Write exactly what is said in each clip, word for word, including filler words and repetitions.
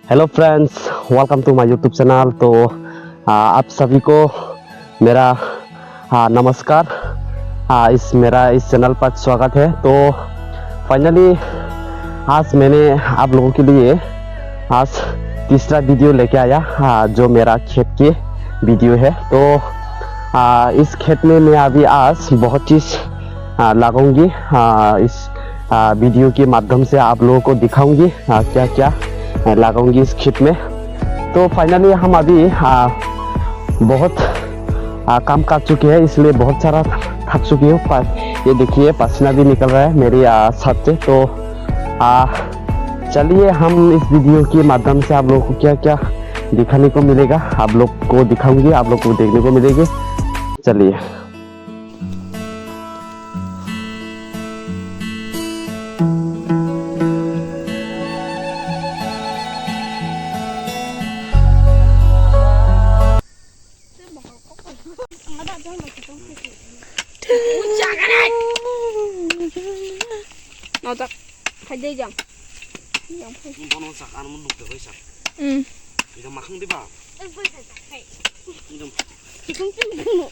Hello friends, welcome to my YouTube channel। तो आ, आप सभी को मेरा आ, नमस्कार। आ, इस मेरा इस चैनल पर स्वागत है। तो फाइनली आज मैंने आप लोगों के लिए आज तीसरा वीडियो लेके आया, आ, जो मेरा खेत के वीडियो है। तो आ, इस खेत में मैं अभी आज बहुत चीज़ आ, लगाऊंगी। आ, इस आ, वीडियो के माध्यम से आप लोगों को दिखाऊंगी आ, क्या क्या आ, लगाऊंगी इस खेत में। तो फाइनली हम अभी आ, बहुत आ, काम कर चुके हैं, इसलिए बहुत सारा थक चुकी हूँ। पर ये देखिए, पसीना भी निकल रहा है मेरी आ, छत से। तो आ, चलिए, हम इस वीडियो के माध्यम से आप लोगों को क्या क्या दिखाने को मिलेगा, आप लोग को दिखाऊंगी, आप लोग को देखने को मिलेगी। चलिए। Nojak. Khai dei jang. Jang phai. Bono sak, ano nuk de sak. Hmm. Ida makhang de ba. Ida. Chikung chikung.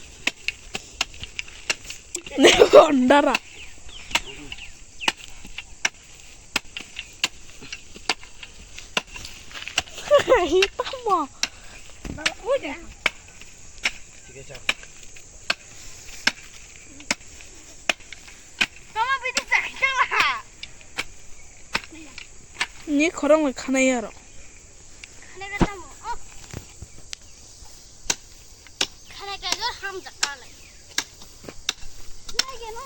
Dara. Tamo. Tamo bini sakhe la. Ni khorong bai khanai aro. Khanai ka tamo. Oh. Khanai ka jor ham jakka lai. Nai ke no.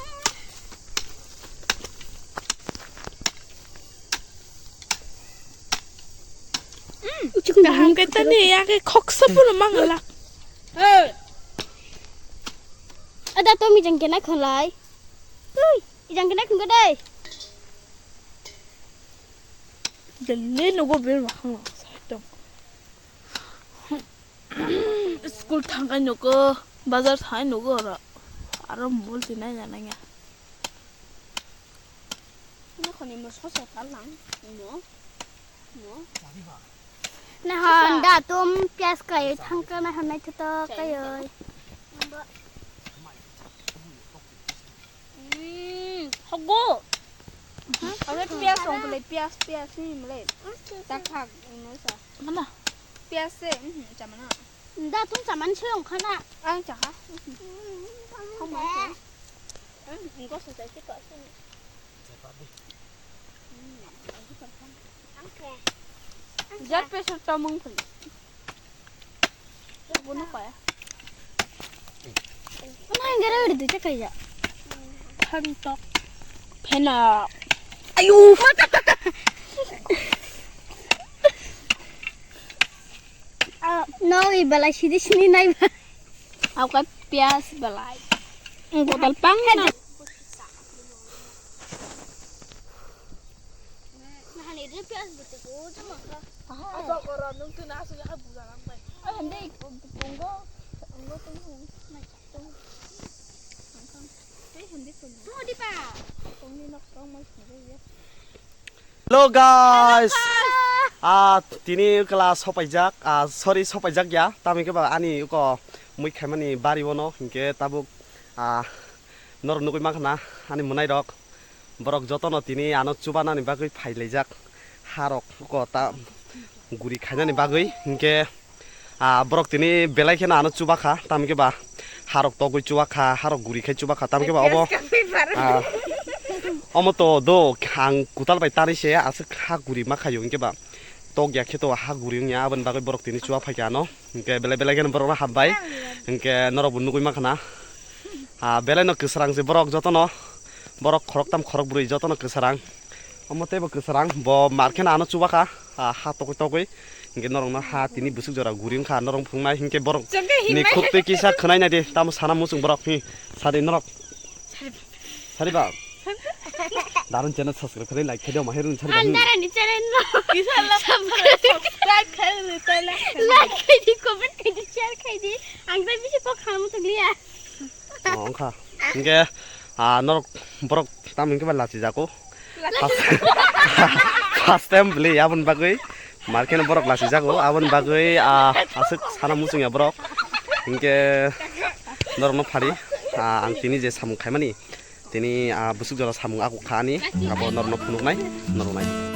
Kaham ke tani ya ke khoksa puno mangala. Ada to mi jang kena kholai. Ui, ijang kena khunga dai. Delle nugo ber mahang sakdom. School thangkai nugo, bazar thangkai nugo oro. Aro mobile tinai nananya. Ini khoni mo sosa talang, mo, mo. Nahon da tum pias kai thangka nahon nai thoto kai oi. Mm, hogo. Aro pias song bole pias pias ni mole. Tak tak ino sa. Mana? Pias se, mhm, chamana. Da tum chaman se ong khana. Ang chaha. Homa se. Ang ingko sa sa se ka se. Jat pesar tamung pun. Bono kaya. Ano ang gara udah dite kaya. Phantok. Phena. Ayu. Ah, no, ibalai sidi sini nai ba. Ako kay piyas balay. Ang total pang na. Nahani rin piyas buti ko, jama ka. Aso koro nung tu naso ya buza lang bai. Ay, hindi. Tunggo. Tunggo, tunggo. Ay, hindi tunggo. Mo di pa. Tungni nok tong mai sini ya. Hello guys. Ah, tini kla sopaijak, ah, sorry, sopaijak ya. Tami ke ba ani uko mui khaimani bari wono, hinkhe tabuk, ah, norok nugui mankha na ani mwnai rok. Borok jotono tini ano chubanani bagwi phailaijak. Harok uko ta guri khainani bagwi, hinkhe Ah, borok tini belai kheno ano chubakha, tamokhe ba harok togwi chubakha, harok guri khai chubakha, tamokhe ba obo, ah, omo to do ang kutal bai tanwi se aswk ha guri ma khaio, hinkhe ba tok ya khe to ha guri wngya, aboni bagwi borok tini chuba phaikha ano, hinkhe belai belai kheno borok rok habbai, hinkhe norok bo nugwi mankha na, ah, belai no kwsarang se borok jotono, borok khoroktam khorokbrwi jotono kwsarang. Omo teibo kwsarang, bo mar kheno ano chubakha, ah, ha togwi togwi. Hinkhe norokno ha tini bwswk jora guri wngkha, norok phunuknai hinkhe borok ni khuk twi kisa khwnai naidi, tamo sana muchung borok hi sadi norok. Sadi ba. Darun channel subscribe khlai, like khlai, mahir sadi ba. Ang Darani channel no. Kisa la subscribe khlai, like khlai di, comment khlai di, share khlai di. Ang tai bisi pok khamu tong liya. Oh, wngkha. Hinkhe, ah, norok borok tamo hinkhe ba lachi jako. First, first time bwle aboni bagwi Markeno borok lasijago, aboni bagwi, ah, aswk sana muchungya borok. Hinkhe norokno phari, ah, ang tini je samung khaimani, tini, ah, bwswk jora samung aku kha ani, abo norokno phunuknai, norok nai.